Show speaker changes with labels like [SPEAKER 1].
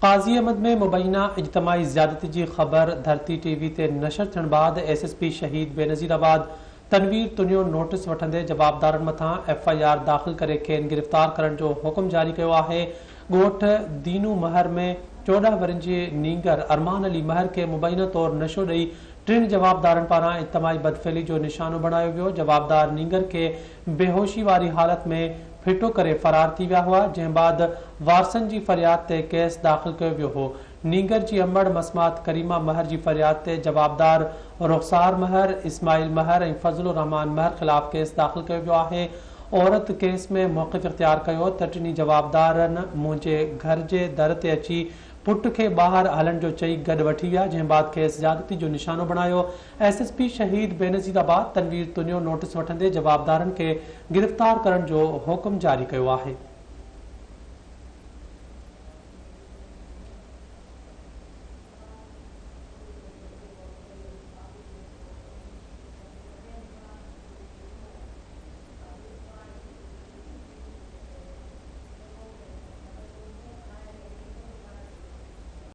[SPEAKER 1] قاضي احمد ۾ مبينا اجتماعي زيادتي جي خبر ڌرتي ٽي وي تي نشر ٿيڻ بعد ايس ايس پي شهيد بينظيرآباد تنوير تنيو نوٽيس وٺندي جوابدارن مٿان ايف I R داخل ڪري کين گرفتار ڪرڻ جو حڪم جاري ڪيو آهي. ڳوٺ دينو مهر ۾ 14 ورهين جي نينگر ارمان علي مهر کي مبينا طور نشو ڏئي ٽن جوابدارن پاران اجتماعي بدفعلي جو نشانو بڻايو ويو، جوابدار نينگر کي بيهوشي واري حالت ۾ ڦٽو ڪري فرار ٿي ويا هئا، جنهن بعد وارثن جي فرياد تي ڪيس داخل ڪيو ويو هو. نينگر جي امڙ مسمات ڪريما مهر جي فرياد تي جوابدار رخسار مهر، اسماعيل مهر ۽ فضل الرحمان مهر خلاف ڪيس داخل ڪيو ويو آهي. عورت ڪيس ۾ موقف اختيار ڪيو ته ٽنهي جوابدارن منهنجي گهر جي در تي اچي پٽ کي ٻاهر هلڻ جو چئي گڏ وٺي ويا، جنهن بعد کيس زيادتي جو نشانو بڻايو. ايس ايس پي شهيد بينظيرآباد تنوير تنيو نوٽيس وٺندي جوابدارن کي گرفتار ڪرڻ جو حڪم جاري ڪيو آهي.